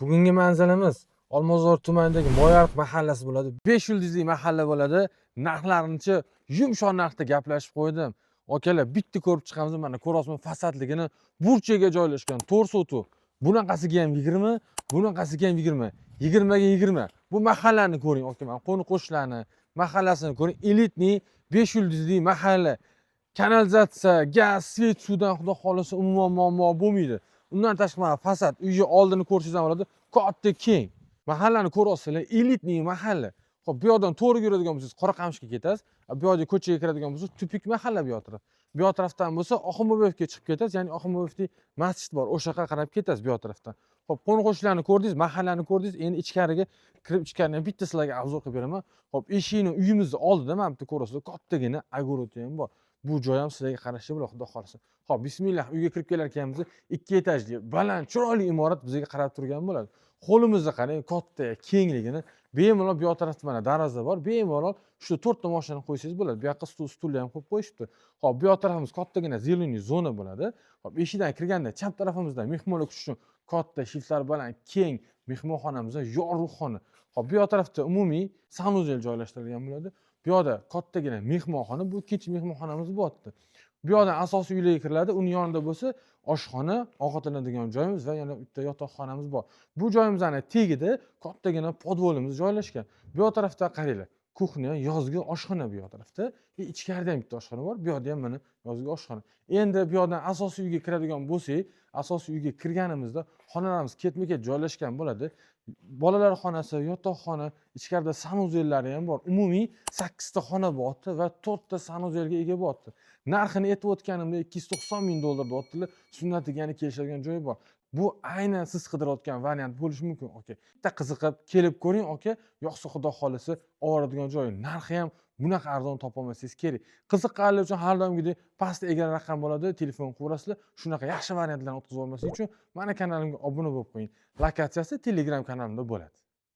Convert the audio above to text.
Bugungi manzilimiz Olmazor tumanidagi Moyariq mahallasi bo'ladi. 5 yulduzli mahalla bo'ladi. Narxlarinichi yumshoq narxda gaplashib qo'ydim. Akalar, bitta ko'rib chiqamiz, mana ko'ryapsizmi fasadligini, burchaga joylashgan 4 sotix. Bunaqasiga ham 20, bunaqasiga ham 20. 20 ga 20. Bu mahallani ko'ring, aka, mana qo'ni qo'shnilarni mahallasini ko'ring. Элитный 5 yulduzli mahalla. Kanalizatsiya, gaz, свет, suvdan xudo xohlasa umuman muammo bo'lmaydi. Undan tashqari mana fasad, uyi oldini ko'rsangiz ham bo'ladi, katta, keng. Mahallani ko'ryapsizlar, элитный mahalla. Xo'p, bu yoqdan to'g'ri yuradigan bo'lsangiz, Qoraqamishga ketasiz. Bu yoqda ko'chaga kiradigan bo'lsangiz, тупик mahalla bu yoq taraf. Bu yoq tarafdan bo'lsa Oxunboboyevga chiqib ketasiz, ya'ni Oxunboboyevda masjid bor, o'sha yoqqa qarab ketasiz bu yoq tarafdan. Xo'p, qo'ni qo'shnilarni ko'rdingiz, mahallani ko'rdingiz, endi ichkariga kirib, ichkarini bitta sizlarga обзор qilib beraman. Xo'p, eshikni uyimizni oldida mana bitta ko'rasizlar, kattagina огород i ham bor. Bu joy ham sizlarga qarashli bo'ladi, xudo xohlasa. Xo'p, bismillah, uyga kirib kelar ekanmiz, ikki etajli, baland, chiroyli imorat bizga qarab turgan bo'ladi. Qo'limizda qarang, katta, kengligini. Bemalol bu yoq tarafda mana darvoza bor. Bemalol shu to'rtta mashinani qo'ysangiz bo'ladi. Bu yoqqa stul, stullar ham qo'yib qo'yishibdi. Xo'p, bu yoq tarafimiz kattagina зеленый zona bo'ladi. Xo'p, eshikdan kirganda chap tarafimizda mehmonlar kutish uchun katta shiftlar bilan keng mehmonxonamiz, yorug' xona. Xo'p, bu yoq tarafda umumiy санузел joylashtirilgan bo'ladi. Bu yoqda kattagina mehmonxona, bu ikkinchi mehmonxonamiz bo'lyapti. Bu yoqdan asosiy uylarga kiriladi. Uni yonida bo'lsa oshxona, ovqatlanadigan joyimiz va yana bitta yotoqxonamiz bor. Bu joyimizni tagida kattagina подвал imiz joylashgan. Bu yoq tarafda qaranglar, кухня, yozgi oshxona bu yoq tarafda. И ichkarida ham bitta oshxona bor. Bu yoqda ham mana yozgi oshxona. Endi bu yoqdan asosiy uyga kiradigan bo'lsak, asosiy uyga kirganimizda xonalarimiz ketma-ket joylashgan bo'ladi. Bolalar xonasi, yotoqxona, ichkarida санузел lari ham bor. Umumiy 8 ta xona bo'lyapti va 4 ta санузел ga ega bo'lyapti. Narxini aytib o'tganimda 290 ming dollar deyaptilar. Sunnatiga yana kelishadigan joyi bor. Bu aynan siz qidirayotgan variant bo'lishi mumkin, aka. Bitta qiziqib kelib ko'ring, aka. Yoqsa, xudo xohlasa, oladigan joyi. Narxi ham bunaqa arzon topolmasangiz kerak. Qiziqqanlar uchun har doimgidek pastda egri raqam bo'ladi, telefon qilaverasizlar. Shunaqa yaxshi variantlarni o'tkazib olmaslik uchun mani kanalimga obuna bo'lib qo'ying. Lokatsiyasi Telegram kanalimda bo'ladi.